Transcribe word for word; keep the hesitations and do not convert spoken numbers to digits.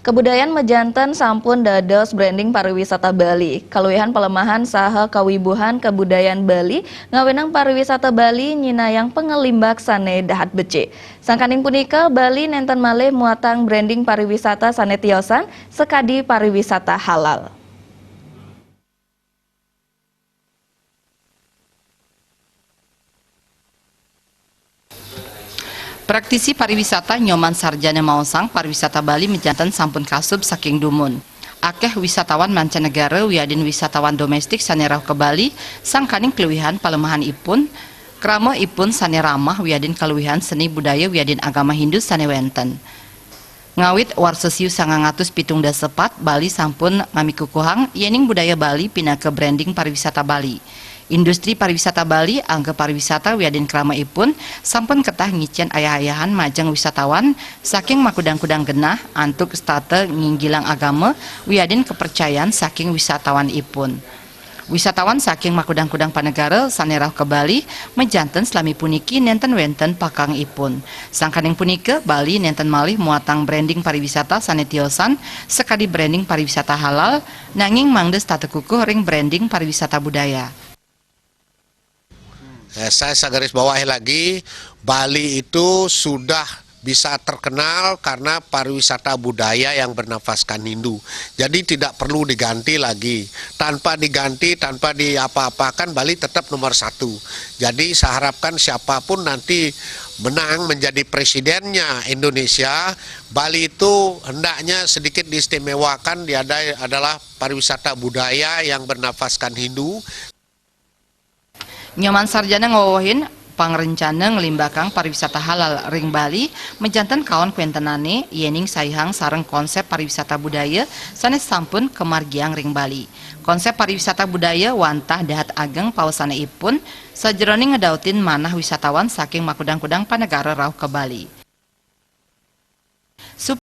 Kabudayan majanten sampun dados branding pariwisata Bali. Kaluwihan palemahan saha kawibuhan kabudayan Bali ngawinang pariwisata Bali nyinayang pangelimbak sane dahat becik. Sangkaning punika, Bali nenten malih muatang branding pariwisata sane tiosan sakadi pariwisata halal. Praktisi pariwisata Nyoman Sarjana maosang pariwisata Bali majanten sampun kasub saking dumun. Akeh wisatawan mancanegara wiadin wisatawan domestik sane rauh ka Bali, sangkaning kaluwihan palemahanipun, kramaipun sane ramah wiadin kaluwihan seni budaya wiadin agama Hindu sane wenten. Ngawit warsa siu sangang atus pitung dasa pat, Bali sampun ngamikukuhang yening budaya Bali pinaka branding pariwisata Bali. Industri pariwisata Bali, angga pariwisata wiadin kramaipun, sampun ketah ngicen ayah-ayahan majeng wisatawan saking makudang-kudang genah antuk setata nginggilang agama wiadin kepercayan saking wisatawanipun. Wisatawan saking makudang-kudang panegara sane rauh ka Bali majanten salami puniki nenten wenten pakangipun. Sangkaning punika, Bali nenten malih muatang branding pariwisata sane tiosan sakadi branding pariwisata halal, nanging mangda setata kukuh ring branding pariwisata budaya. Eh, saya segaris bawahi lagi, Bali itu sudah bisa terkenal karena pariwisata budaya yang bernafaskan Hindu. Jadi tidak perlu diganti lagi. Tanpa diganti, tanpa diapa-apakan, Bali tetap nomor satu. Jadi saya harapkan siapapun nanti menang menjadi presidennya Indonesia, Bali itu hendaknya sedikit diistimewakan, dia ada- adalah pariwisata budaya yang bernafaskan Hindu. Nyoman Sarjana ngwewehin pangrencana nglimbakang pariwisata halal ring Bali majanten kaon kwentenane yening saihang sareng konsep pariwisata budaya sane sampun kamargiang ring Bali. Konsep pariwisata budaya wantah dahat ageng pawasaneipun sajeroning ngedautin manah wisatawan saking makudang-kudang panegara rauh ka Bali.